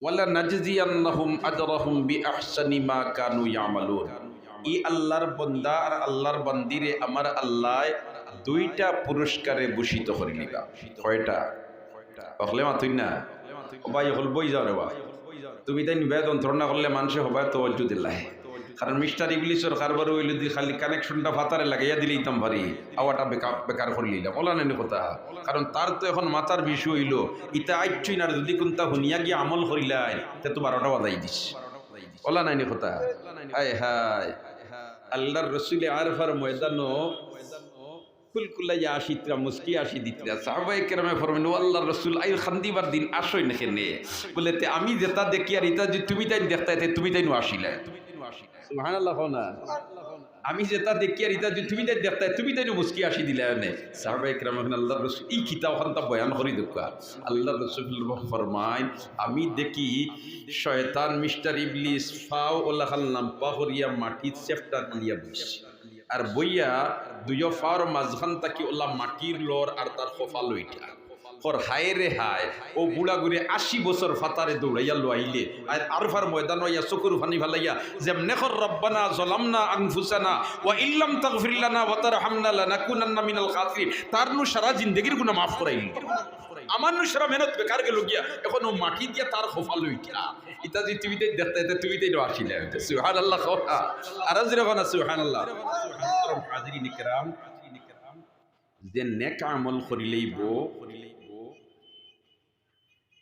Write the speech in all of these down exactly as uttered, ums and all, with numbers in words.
ওয়ালা নাজজিয়ান্নাহুম আজরাহুম বিআহসানি মা কানু ইয়ামালুন। ই আল্লাহর বন্দা আর আল্লাহর বান্দিরে আমার আল্লায় দুইটা পুরস্কারে ভূষিত করিলিবা। কয়টা? অকলে মাতইন না। ও ভাই, অকল বই যাও রে বা। তুমি তাইন বেয়া যন্ত্রণা করলে মানষে হবায় তওয়াজ্জু দিলায়। কারণ মিস্টার ইবলিসর কারবার অইলো দি খালি কানেকশনটা ফাতারে লাগাইয়া দিলাইতাম পারি, আওয়াটা বেকার, বেকার করিলিলাম। অলা নায়নি কথা? কারণ তার তো এখন মাথার বিষয় অইলো, ইতা আইচ্ছইন আর যুদি কুনতা হুনিয়া গিয়া আমল করিলাইন, তে তো বারোটা বাজাই দিস। অলা নায়নি কথা? হায় হায়। আল্লাহর রসুলে আরফার ময়দানো কুলকুলাইয়া আসিতরা, মুস্কি আসি দিতরা। সাহাবায়ে কেরামে ফরমাইন, "ও আল্লাহর রসুল, আইজ কান্দিবার দিন আসইন কেনে?" বলে, "তে আমি যেটা দেখি আর ইটা যে তুমি তাইন দেখতায়, তে তুমি তাইনও আসিলায়।" সুবহানাল্লাহ কও না। "আমি যেটা দেখি আর ইটা যে তুমি তাইন দেখতায়, তুমি তাইনও মুস্কি আসি দিলায় অনে।" সাহাবায়ে কেরাম কইন, "আল্লাহর রসুল, ই কিতা অখানতা বয়ান করি দেউক্কা।" আল্লাহর রসুল ফরমাইন, "আমি দেখি শয়তান মিস্টার ইবলিস ফাও অলাখান লাম্বা করিয়া মাটিত চেপটা দিয়া বইছে।" আর বইয়া দুইও ফার মাঝখান থাকি অলা মাটির লর আর তার কপাল অইটা। কর হায় রে হায়, অউ বুড়া গুরে আশি বছর ফাতারে দৌড়াইয়া লইয়া আইলে, আর আরফার ময়দানো আইয়া চকুর পানি ফালাইয়া যেমনে কর, "রব্বানা যালামনা আনফুসানা ওয়া ইল্লাম তাগফির লানা ওয়া তারহামনা লানাকুনান্না মিনাল খাসিরিন।" তার নু সারা জিন্দেগির গুনা মাফ করাইল। আমার নু সারা মেহনত বেকার গেলো গিয়া, এখন অউ মাটি দিয়া তার কপাল অইটা। ইতা যে তুমি তাইন দেখতায়, ইতা তুমি তাইনও আসিলায়। সুবহানাল্লাহ কও না। আরো জোরে কও না, সুবহানাল্লাহ। হাজিরিন কেরাম, যে নেক আমল করিলাইবো,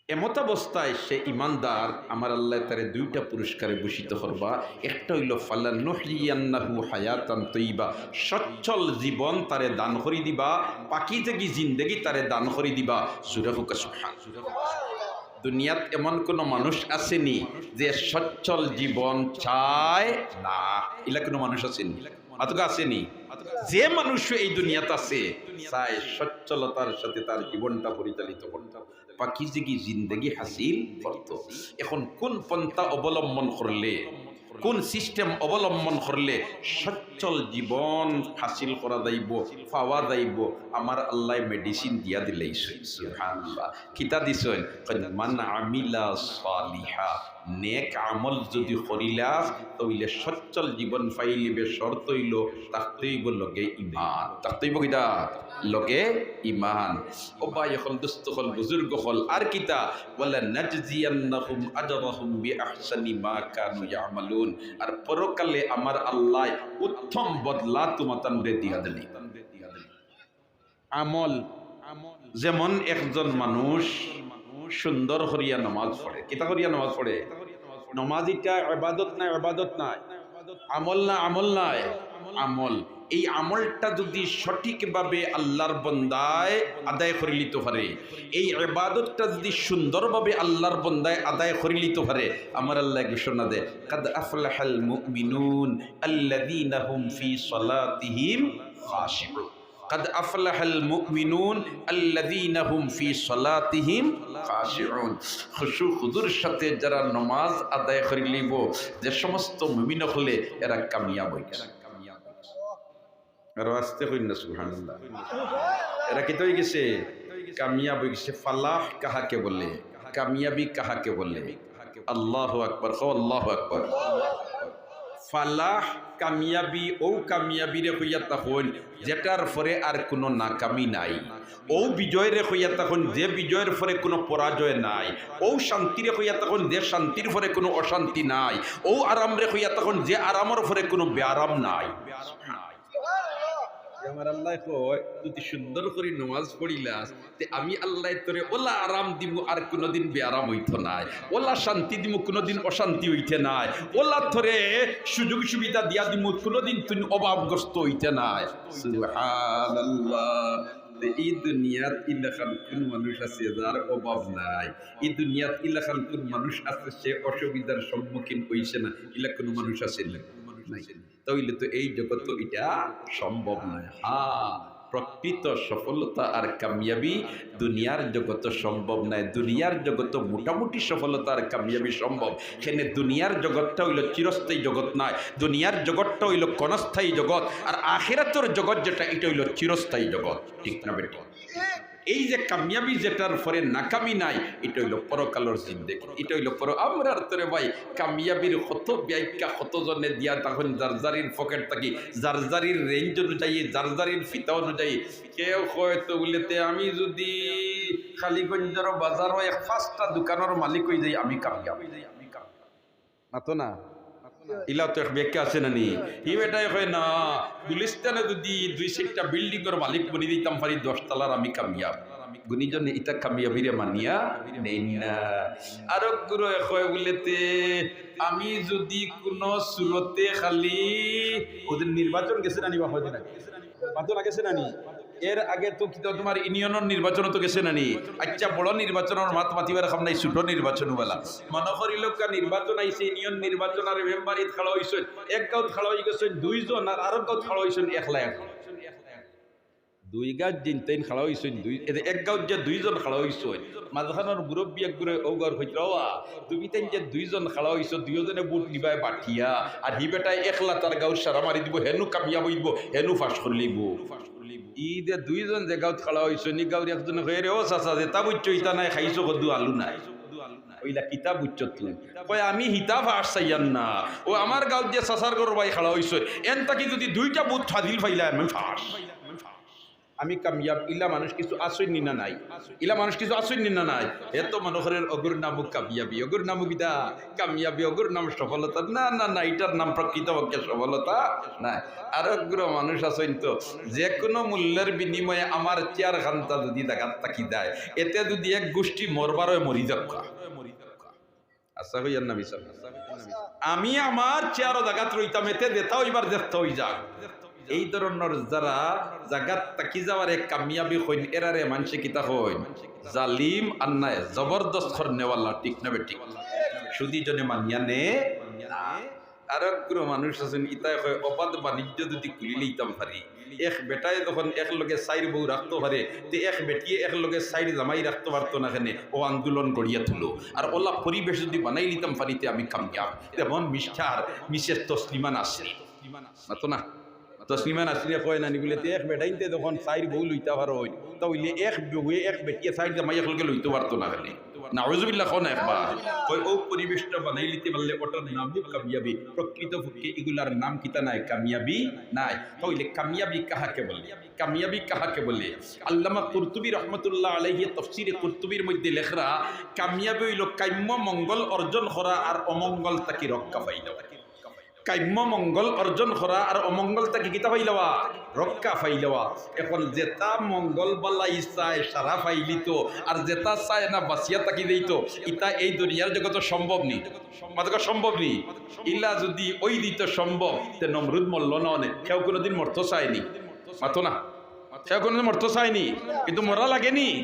এমতাবস্থায় সে ইমানদার, আমার আল্লায় তারে দুইটা পুরস্কারে ভূষিত করবা। একটা অইলো, "ফালানুহইয়ান্নাহু হায়াতান তাইয়্যিবা", সচ্ছল জীবন তারে দান করি দিবা, পাকিজাগি জিন্দেগি তারে দান করি দিবা। জোরে কউক্কা সুবহান। দুনিয়াত এমন কুনু মানুষ আছেনি যে সচ্ছল জীবন চায় না? ইলা কুনু মানুষ আছেনি? মাতউক্কা আছেনি? যে মানুষ এই দুনিয়াত আছে, চায় সচ্ছলতার সাথে তার জীবনটা পরিচালিত করতে, পাকিজাগি জিন্দেগি হাসিল করতে। এখন কোন পন্থা অবলম্বন করলে, কোন সিস্টেম অবলম্বন করলে সচ্ছল জীবন হাসিল করা যাইবো, পাওয়া যাইবো, আমার আল্লায় মেডিসিন দিয়া দিলাইছইন। সুবহানাল্লাহ। কিতা দিছইন? কইন, "মান আমিলা সালিহা", নেক আমল যুদি করিলাস, তে অইলে সচ্ছল জীবন পাইলিবে। শর্ত অইলো, থাকতে অইবো লগে ইমান। থাকতে অইবো কিতা? লগে ইমান। ও ভাই অকল, দোস্ত অকল, বুজুর্গ অকল, আর কিতা? "ওয়ালা নাজজিয়ান্নাহুম আজরাহুম বিআহসানি মা কানু ইয়ামালুন।" আর পরকালে আমার আল্লায় উত্তম বদলা তুমাতানরে দিয়া দিলাইন। আমল, যেমন একজন মানুষ সুন্দর করিয়া নমাজ পড়ে, কিতা করিয়া নমাজ পড়ে? নমাজ ইটা ইবাদত না, ইবাদত নায়? আমল না, আমল নায়? আমল। এই আমলটা যুদি সঠিকভাবে আল্লাহর বন্দায় আদায় করিলিতো পারে, এই ইবাদতটা যুদি সুন্দরভাবে আল্লাহর বন্দায় আদায় করিলিতো পারে, আমার আল্লায় ঘোষণা দেয়, "কাদ আফলাহাল মুমিনুন আল্লাযীনা হুম ফী সালাতিহিম খাশিউন।" "কাদ আফলাহাল মুমিনুন আল্লাযীনা হুম ফী সালাতিহিম খাশিউন।" খুশু খুজুর সাথে যারা নমাজ আদায় করিলিবো, যে সমস্ত মুমিন অকলে, এরা কামিয়াব অইগেছে। আরো আস্তে কইন না, সুবহানাল্লাহ। এরা কিতা অইগেছে? কামিয়াব অইগেছে। ফালাহ কাহাকে বলে? কামিয়াবি কাহাকে বলে? আল্লাহু আকবার, কও আল্লাহু আকবার। ফালাহ, কামিয়াবি, অউ কামিয়াবিরে কইয়া থাকইন যেটার পরে আর কুনু নাকামি নাই। অউ বিজয়রে কইয়া থাকইন যে বিজয়র পরে কুনু পরাজয় নাই। অউ শান্তিরে কইয়া থাকইন যে শান্তির পরে কুনু অশান্তি নাই। অউ আরামরে কইয়া থাকইন যে আরামর পরে কুনু বেআরাম নাই। যে আমার আল্লায় কয়, "তুই সুন্দর করি নমাজ পড়িলাস, তে আমি আল্লায় তোরে অলা আরাম দিমু, আর কুনুদিন বেআরাম অইতো নায়, অলা শান্তি দিমু, কুনুদিন অশান্তি অইতে নায়, অলা তোরে সুযোগ সুবিধা দিয়া দিমু, কুনুদিন তুই অভাবগ্রস্ত অইতে নায়।" সুবহানাল্লাহ। তে ই দুনিয়াত ইলাখান কুন মানুষ আছে যার অভাব নাই? ই দুনিয়াত ইলাখান কুন মানুষ আছে যে অসুবিধার সম্মুখীন অইছে না? ইলা কুনু মানুষ আছে নি? নাই। তাইলে তো এই জগতো ইটা সম্ভব নায়। হ্যাঁ, প্রকৃত সফলতা আর কামিয়াবি দুনিয়ার জগতো সম্ভব নায়। দুনিয়ার জগতো মোটামুটি সফলতা আর কামিয়াবি সম্ভব। কেনে দুনিয়ার জগৎটা অইলো চিরস্থায়ী জগৎ নায়, দুনিয়ার জগৎটা অইলো ক্ষণস্থায়ী জগৎ, আর আখিরাতর জগৎ যেটা, ইটা অইলো চিরস্থায়ী জগৎ। ঠিক না বেঠিক? এই যে কামিয়াবি যেটার পরে নাকামি নাই, ইটা অইলো পরকালর জিন্দেগি, ইটা অইলো পর-, আমরার তরে ভাই কামিয়াবির কত ব্যাখ্যা কত জনে দিয়া তখন যার যারির পকেট থাকি, যার যারির রেঞ্জ অনুযায়ী, যার যারির ফিতা অনুযায়ী। কেউ কয় তো বুলে, "তে আমি যুদি কালীগঞ্জর বাজারো এক পাঁচটা দোকানর মালিক অই যাই, আমি কামিয়াব।" মাতো না? ইলা তো এক ব্যাখ্যা আছে না নি? ই বেটায় কয়, "না, গুলিস্তানো যুদি দুই চাইরটা বিল্ডিংর মালিক বনি দিতাম পারি দশ তালার, আমি কামিয়াব।" গুণীজনে ইতা কামিয়াবিরে মানিয়া নেইন না। আরক গুরুয়ে কয় বুলে, "তে আমি যুদি কুনু সুরতে খালি," অউ যে নির্বাচন গেছে না নি বা, অউ যে না? মাতো না, গেছে না নি? এর আগে তো কিতা তুমার ইউনিয়নর নির্বাচনো তো গেছে না নি? আইচ্ছা, বড় নির্বাচনর মাত মাতিবার কাম নাই, ছোট নির্বাচনও বালা। মনো করিলাউক্কা নির্বাচন আইছে, ইউনিয়ন নির্বাচন, আর মেম্বারিত খাড়া অইছইন, এক গাউত খাড়া অইগেছইন দুইজন, আর আরক গাউত খাড়া অইছইন একলা একজন। দুই গাউত যেইন তাইন খাড়া অইছইন, দুই, এতে এক গাউত যে দুইজন খাড়া অইছইন, মাঝখানর মুরব্বি এক গুরুয়ে অউ গাউর কইতরা, "ওবা, তুমি তাইন যে দুইজন খাড়া অইছো, দুইওজনে ভোট নিবায় বাটিয়া, আর হি বেটায় একলা তার গাউর সারা মারি দিবো, হেনু কামিয়াব অইবো, হেনু পাশ করিলিবো।" ই যে দুইজন যে গাউত খাড়া অইছইন, ই গাউর একজনে কয়, "রে ও চাচা, যেতা বুঝছো ইতা নায়, খাইছো কদু আলু নায়।" অইলা কিতা বুঝছো তুই? কয়, "আমি হিতা পাশ চাইয়ার না, অউ আমার গাউত যে চাচার ঘরর বায় খাড়া অইছইন, এন থাকি যুদি দুইটা ভোট ফাজিল পাইলায়, আমি পাশ।" আমি কামিয়াব, ইলা মানুষ কিছু আছইন নি না নাই? ইলা মানুষ কিছু আছইন নি না নাই? এত মনো করের অগুর নামও কামিয়াবি, অগুর নামও কিতা? কামিয়াবি, অগুর নাম সফলতা। না, না, না, ইটার নাম প্রকৃতপক্ষে সফলতা নায়। আরক গুরু মানুষ আছইন তো, যেকুনু মূল্যর বিনিময়ে আমার চেয়ার খান্তা যুদি জাগাত থাকি যায়, এতে যুদি এক গুষ্টি মরবার অয় মরি যাউক্কা। আচ্ছা, কইয়ার না মিছা? আমি আমার চেয়ারো জাগাত রইতাম, এতে যেতা অইবার যেতা অই যাউক। এই ধরনর যারা জাগাত থাকি যাওয়ারে কামিয়াবি কইন, এরারে মানষে কিতা কইন? জালিম, অন্যায়, জবরদস্ত করনেওয়ালা, ঠিক না বেঠিক? সুদী জনে মানিয়া নে না। আরক গুরু মানুষ আছইন, ইতায় কয়, অবাধ বাণিজ্য যুদি খুলিলিতাম পারি, এক বেটায় যখন একলগে চাইর বউ রাখতো পারে, তে এক বেটিয়ে একলগে চাইর জামাই রাখতো পারতো না কেনে? অউ আন্দোলন গড়িয়া তুলো। আর অলা পরিবেশ যুদি বানাইলিতাম পারি, তে আমি কামিয়াব। যেমন মিস্টার মিসেস তসলিমা নাসরিন। মাতো না? তসলিমা নাসরিনে কয় না নি বুলে, তে এক বেটাইন্তে যখন চাইর বউ লইতা পারইন, তা অইলে এক বউয়ে এক বেটিয়ে চাইর জামাই একলগে লইতো পারতো না কেনে? নাউজুবিল্লাহ, কও না একবার। কয়, অউ পরিবেশটা বানাইলিতে পারলে অটার নামও কামিয়াবি। প্রকৃতপক্ষে ইগুলার নাম কিতা নায়? কামিয়াবি নায়। তা অইলে কামিয়াবি কাহাকে বলে? কামিয়াবি কাহাকে বলে? আল্লামা কুরতুবী রহমতুল্লাহ আলাইহি তফসিরে কুরতুবীর মধ্যে লেখরা, কামিয়াবি অইলো কাম্য মঙ্গল অর্জন করা আর অমঙ্গল থাকি রক্ষা পাইলাওয়া। কাম্য মঙ্গল অর্জন করা আর অমঙ্গল থাকি কিতা পাইলাওয়া? রক্ষা পাইলাওয়া। এখন যেতা মঙ্গল বালাই চায় সারা পাইলিতো, আর যেতা চায় না বাচিয়া থাকি যাইতো, ইতা এই দুনিয়ার জগতো সম্ভব নি? মাতো কও সম্ভব নি? ইলা যুদি অইযিতো সম্ভব, তে নমরুদ মরলো না অনে। কেউ কুনুদিন মরতো চায়নি। মাতো না। কেউ কুনুদিন মরতো চায়নি, কিন্তু মরা লাগেনি।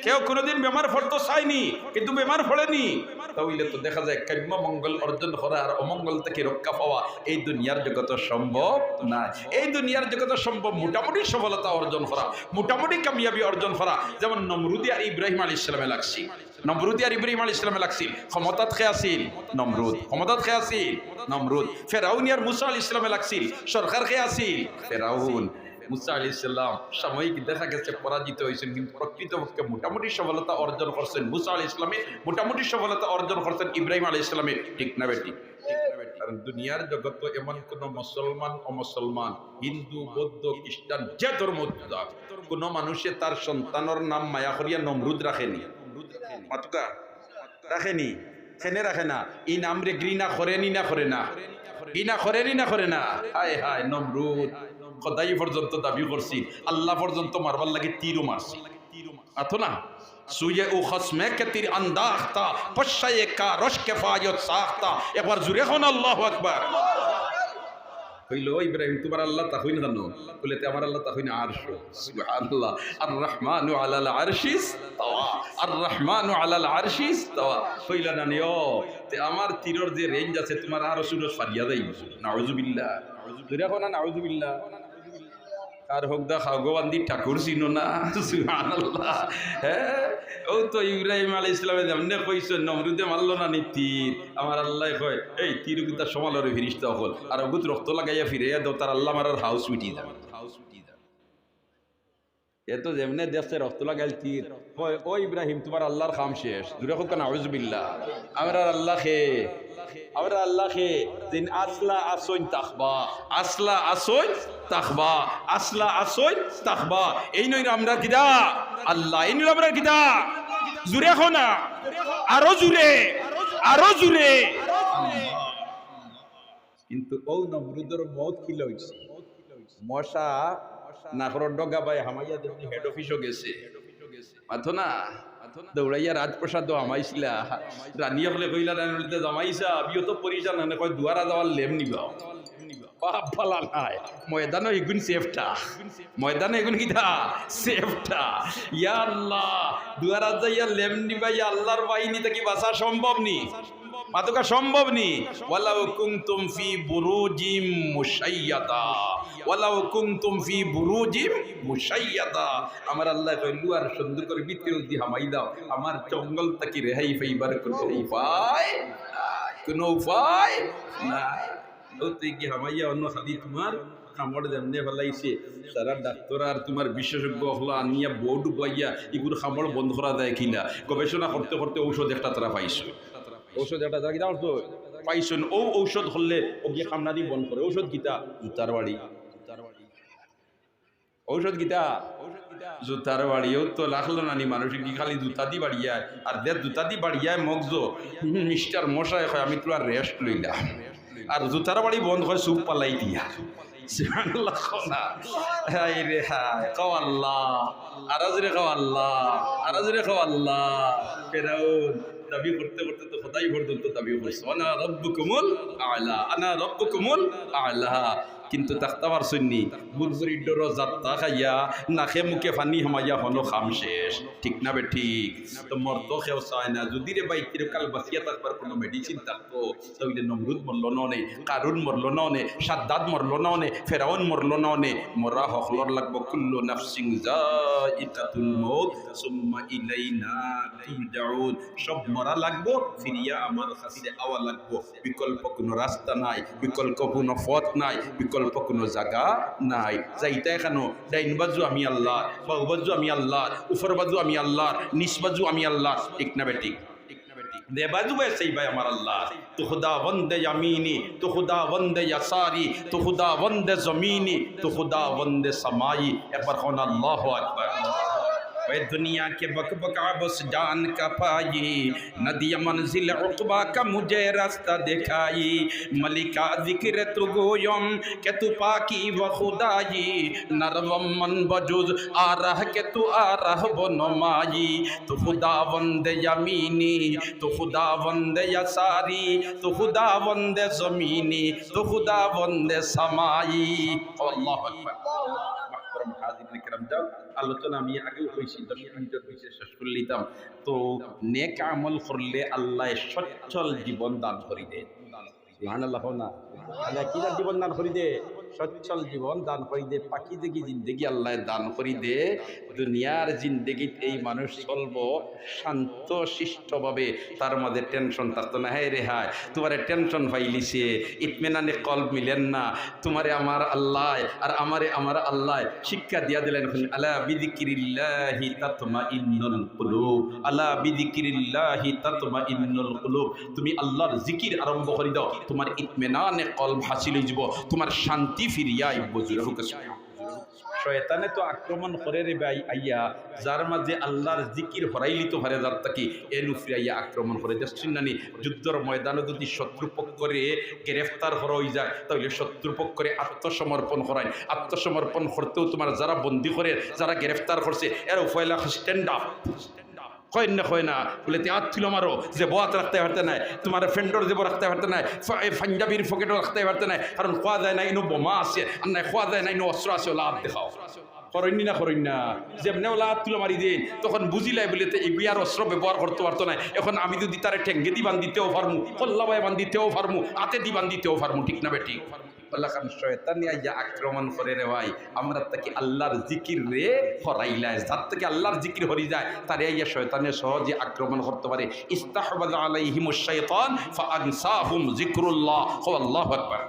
কেউ কুনুদিন বেমার পড়তো চায়নি, কিন্তু বেমার পড়েনি। তা অইলে তো দেখা যায় কাম্য মঙ্গল অর্জন করা আর অমঙ্গল থাকি রক্ষা পাওয়া এই দুনিয়ার জগতো সম্ভব নায়। এই দুনিয়ার জগতো সম্ভব মোটামুটি সফলতা অর্জন করা, মোটামুটি কামিয়াবি অর্জন করা। যেমন নমরুদে আর ইব্রাহিম আলাইহিস সালামে লাগছিল। নমরুদে আর ইব্রাহিম আলাইহিস সালামে লাগছিল। ক্ষমতাত কে আছিল? নমরুদ। ক্ষমতাত কে আছিল? নমরুদ। ফেরাউনে আর মুসা আলাইহিস সালামে লাগছিল। সরকার কে আছিল? ফেরাউন। মুসা আলাইহিস সালাম সাময়িক দেখা গেছে পরাজিত অইছইন, কিন্তু প্রকৃতপক্ষে মোটামুটি সফলতা অর্জন করছইন মুসা আলাইহিস সালামে, মোটামুটি সফলতা অর্জন করছইন ইব্রাহিম আলাইহিস সালামে, ঠিক না বেঠিক? কারণ দুনিয়ার জগতো এমন কুনু মুসলমান, অমুসলমান, হিন্দু, বৌদ্ধ, খ্রিস্টান, যে ধর্ম অউক, কুনু মানুষে তার সন্তানর নাম মায়া করিয়া নমরুদ রাখেনি। মাতো কা? রাখেনি। কেনে রাখে না? ই নামরে ঘৃণা করেনি না করে না? ঘৃণা করেনি না করে না? হায় হায়, নমরুদ খোদাই পর্যন্ত দাবি করছিল, আল্লাহ পর্যন্ত মারবার লাগি তীরও মারছিল। মাতো না? سوی او خصم که تیر انداخت، پشه کارش کفایت ساخت। একবার জোরে কও না, আল্লাহু আকবার। কইলো, "ও ইব্রাহিম, তুমার আল্লাহ থাকইন কেনে?" কইলে, "তে আমার আল্লাহ থাকইন আরশো।" সুবহানাল্লাহ। আর রহমানু আলাল আরশি ইস্তাওয়া। আর রহমানু আলাল আরশি ইস্তাওয়া। কইলা না নি, "ও, তে আমার তীরর যে রেঞ্জ আছে, তুমার আরশো ফারিয়া যাইবো।" নাউজুবিল্লাহ। জোরে কও না, নাউজুবিল্লাহ। কার হকদা খাওগো বান্দি ঠাকুর চিনো না? সুবহানাল্লাহ। হ্যাঁ? অউ তো ইব্রাহিম আলাইহিস সালামে যেমনে কইছইন, নমরুদে মারলো না নি তীর। আমার আল্লায় কয়, "এই তীর গুতা সমালরে ফিরিস্তা অকল। আর অগুত রক্ত লাগাইয়া ফিরাইয়া দেও, তার আল্লাহ মারার হাউস মিটি যাবে।" এ তো যেমনে দেখছে রক্ত লাগাইল তীর, কয়, "ও ইব্রাহিম, তুমার আল্লার কাম শেষ।" জুরে কউক্কা, "নাউজুবিল্লাহ।" আমরার আল্লা কে, আমরার আল্লা কে, যিন আছলা আছইন তাকবা, আছলা আছইন তাকবা, আছলা আছইন তাকবা। এইন অইন আমরার কিতা? আল্লা। এইন অইন আমরার কিতা? জুরে কও না, আরো জুরে, আরো জুরে। কিন্তু অউ নমরুদর মউত কিলা অইছে? মশা নাকর ডগা বায় হামাইয়া যেমনে হেড অফিসো গেছে, মাতো না, দৌড়াইয়া রাজপ্রাসাদো হামাইছিলা। রানী অকলে কইলা, "রানী অকলে জামাই সাব, ইয়ো তো পরিশান, মানে কয়, দুয়ারা যাওয়ার লেম নিবা।" বাপ বালা নাই, ময়দানো ইগুন সেফটা, ময়দানো ইগুন কিতা? সেফটা। ইয়া আল্লা, দুয়ারা যাইয়া লেম নিবা, ইয়া আল্লার বাহিনী থাকি বাঁচা সম্ভব নি? মাতোক্কা সম্ভব নি? ওয়ালাউ কুনতুম ফি বুরুজিম মুশাইয়াদা। ওয়ালাউ কুনতুম ফি বুরুজিম মুশাইয়াদা। আমার আল্লায় কইল, "লুয়ার সন্দুকর ভিতরে যুদি হামাই দাও, আমার জঙ্গল থাকি রেহাই পাইবার কুনু উপায় নাই, কুনু উপায় নাই।" অউ তো ইগি হামাইয়া অনো খালি তুমার কামড় যেমনে ফালাইছে, সারা ডাক্তর আর তুমার বিশেষজ্ঞ অকল আনিয়া বোর্ড বওয়াইয়া ইগুর কামড় বন্ধ করা যায় কিনা গবেষণা করতে করতে ঔষধ একটা তারা পাইছইন। ঔষধ একটা তারা কিতা করতো? পাইছইন। অউ ঔষধ করলে অগিয়ে কামড়ানি বন্ধ করে। ঔষধ কিতা? জুতার বাড়ি। ঔষধ কিতা? জুতার বাড়ি। অউ তো লাগলো না নি, মানুষ কি খালি জুতা দি বাড়িয়ায়? আর যে জুতা দি বাড়িয়ায় মগজো, মিস্টার মশায় কয়, "আমি থুড়া রেস্ট লইলাম।" আর জুতার বাড়ি বন্ধ কয় চুপ পালাই দিয়া। সুবহানাল্লাহ কও না। হায় রে হায়, কও আল্লা। আরো জুরে কও আল্লা। আরো জুরে কও আল্লা। ফেরাউন দাবি করতে করতে তো খোদাই পর্যন্ত দাবি করছে, "আনা রাব্বুকুমুল আ'লা, আনা রাব্বুকুমুল আ'লা।" কিন্তু থাকতা পারছইন নি, বুরবুরির ডরো জাত্তা খাইয়া, নাকে মুখে পানি হামাইয়া হনো কাম শেষ। ঠিক না বেঠিক? তো মরতো কেউ চায় না। যুদি রে ভাই চিরকাল বাঁচিয়া থাকবার কুনু মেডিসিন থাকতো, তাইলে নমরুদ মরলো না অনে, কারুন মরলো না অনে, সাদ্দাদ মরলো না অনে, ফেরাউন মরলো না অনে। মরা হকলর লাগবো, কুল্লু নাফসিন যায়িকাতুল মাউত, সুম্মা ইলাইনা তুরজাউন। সব মরা লাগবো, ফিরিয়া আমার কাছে আওয়া লাগবো। বিকল্প কুনু রাস্তা নাই, বিকল্প কুনু পথ নাই, বিকল্প কুনু জাগা নাই। যাইতায় কানো, ডাইন বাজু আমি আল্লার, বাউ বাজু আমি আল্লার, উপর বাজু আমি আল্লার, নিচ বাজু আমি আল্লার। ঠিক না বেঠিক? যে বাজুয়ে চাইবায় আমার আল্লার, তো খুদাবন্দে ইয়ামিনি, তো খুদাবন্দে ইয়াসারি, তো খুদাবন্দে জমিনি, তো খুদাবন্দে সামাই। একবার কও না, আল্লাহু আকবার। اے دنیا کے بک بکا بس جان کا پائی، ندی منزل عقبیٰ کا مجھے راستہ دکھائی۔ ملکا ذکر تو گویم کہ تو پاکی و خدائی، نروم من بجز آ رہ کہ تو آ رہ بنمائی۔ تو خداوند یمینی، تو خداوند یساری، تو خداوند زمینی، تو خداوند سمائی۔ আল্লাহু আকবার। মুহতারাম হাজিরিন কেরাম, যাও, আলোচনা আমি আগেও কইছি, দশ মিনিটের ভিতরে শেষ করি লিতাম। তো নেক আমল করলে আল্লায় সচ্ছল জীবন দান করি দেয়। সুবহানাল্লাহ কও না। আল্লায় কিলা জীবন দান করি দে? সচ্ছল জীবন দান করি দে, পাকিজাগি জিন্দেগি আল্লায় দান করি দে। দুনিয়ার জিন্দেগিত এই মানুষ চলবো শান্ত শিষ্টভাবে, তার মাঝে টেনশন থাকতো না। হায় রে হায়, তুমারে টেনশন পাইলিছে, ইতমিনানে কলব মিলের না। তুমারে আমার আল্লায় আর আমারে আমার আল্লায় শিক্ষা দিয়া দিলাইন, আলা বিযিকরিল্লাহি তাতমাইন্নুল কুলুব, আলা বিযিকরিল্লাহি তাতমাইন্নুল কুলুব। তুমি আল্লার জিকির আরম্ভ করি দাও, তুমার ইতমিনানে কলব হাসিল অইযিবো, তুমার শান্তি ফিরিয়া আইবো। জুরে কউক্কা সুবহানাল্লাহ। শয়তানে তো আক্রমণ করে রে ভাই, আইয়া যার মাঝে আল্লার জিকির হরাইলিতো পারে যার থাকি, এন উপরে আইয়া আক্রমণ করে। দেখছইন না নি, যুদ্ধর ময়দানো যুদি শত্রুপক্ষরে গ্রেফতার করা অইযায়, তাইলে শত্রুপক্ষরে আত্মসমর্পণ করাইন। আত্মসমর্পণ করতেউ তুমার যারা বন্দী করের, যারা গ্রেফতার করছে, এরাউ পয়লা stand up। কয় না, কয় না, বুলে, "তে আত তুলো মারো, জেবো আত রাখতায় পারতায় নায়, তুমার প্যান্টর জেবো রাখতায় পারতায় নায়, ফা-, এ, পাঞ্জাবির পকেটো রাখতায় পারতায় নায়, কারণ কওয়া যায় না ইনো বোমা আছে, আর নায় কওয়া যায় না ইনো অস্ত্র আছে, অলা আত দেখাও।" করইন নি না করইন না? যেমনে অলা আত তুলো মারি দেইন, তখন বুঝিলায় বুলে, "তে ইগুয়ে আর অস্ত্র ব্যবহার করতো পারতো নায়, এখন আমি যুদি তারে ঠেঙ্গেদি বান্ধিতেও পারমু, কল্লাবায় বান্ধিতেও পারমু, আতেদি বান্ধিতেও পারমু।" ঠিক না বেঠিক? অলাখান শয়তানে আইয়া আক্রমণ করে রে ভাই, আমরার থাকি আল্লার জিকিররে হরাইলায়। যার থাকি আল্লার জিকির হরি যায়, তারে আইয়া শয়তানে সহজে আক্রমণ করতো পারে। ইস্তাহওয়াযা আলাইহিমুশ শাইতান ফাআনসাহুম যিকরুল্লাহ। কও আল্লাহু আকবার।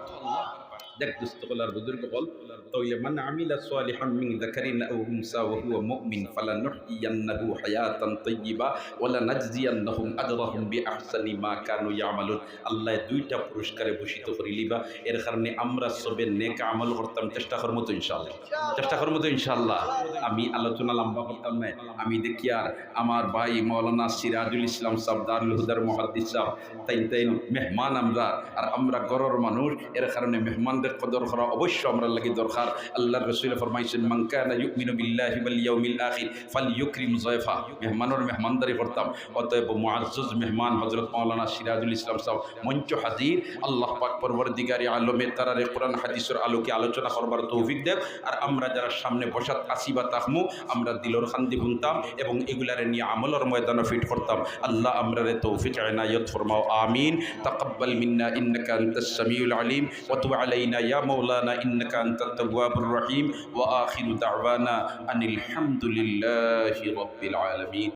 দেখ দোস্ত অকল আর বুজুর্গ অকল, তাইলে মান আমিলা সালিহাম মিন যাকারিন আও উনসা ওয়া হুয়া মুমিন ফালানুহইয়ান্নাহু হায়াতান তাইয়্যিবা ওয়া লানাজজিয়ান্নাহুম আজরাহুম বিআহসানি মা কানু ইয়ামালুন। আল্লায় দুইটা পুরস্কারে ভূষিত করিলিবা। এর কারণে আমরা সবে নেক আমল করতাম, চেষ্টা করমু তো ইনশাআল্লাহ, চেষ্টা করমু তো ইনশাআল্লাহ। আমি আলোচনা লম্বা করতাম না, আমি দেখিয়ার আমার ভাই মাওলানা সিরাজুল ইসলাম সাব দারুল হুদার মুহাদ্দিস সাব, তাইন তাইন মেহমান আমরা, আর আমরা ঘরর মানুষ, এর কারণে মেহমানরে কদর করা অবশ্য আমরার লাগি দরকার। আল্লাহর রসুলে ফরমাইছইন, মান কানা ইউমিনু বিল্লাহি ওয়াল ইয়াউমিল আখির ফালইউকরিম যায়ফা। মেহমানর মেহমানদারি করতাম। অতএব মুআজ্জাজ মেহমান হযরত মাওলানা সিরাজুল ইসলাম সাব মঞ্চ হাজির। আল্লাহ পাক পরওয়ারদিগারে আলমে তারারে কোরআন হাদিসর আলোকে আলোচনা করবার তৌফিক দেন। আর আমরা যারা সামনে বসাত আছি বা থাকমু, আমরা দিলর কান্দি হুনতাম এবং এগুলারে নিয়া আমলর ময়দানো fit করতাম। আল্লাহ আমরারে তৌফিক এনায়েত ফরমাও, আমিন। তাকাব্বাল মিন্না ইন্নাকা আনতাস সামিউল আলিম ওয়া তুব আলাইনা ইয়া মাওলানা ইন্নাকা আনতাত তাওয়াবুর রহিম। ওয়া আখিরু দাওয়ানা আনিল হামদুলিল্লাহি রাব্বিল আলামিন।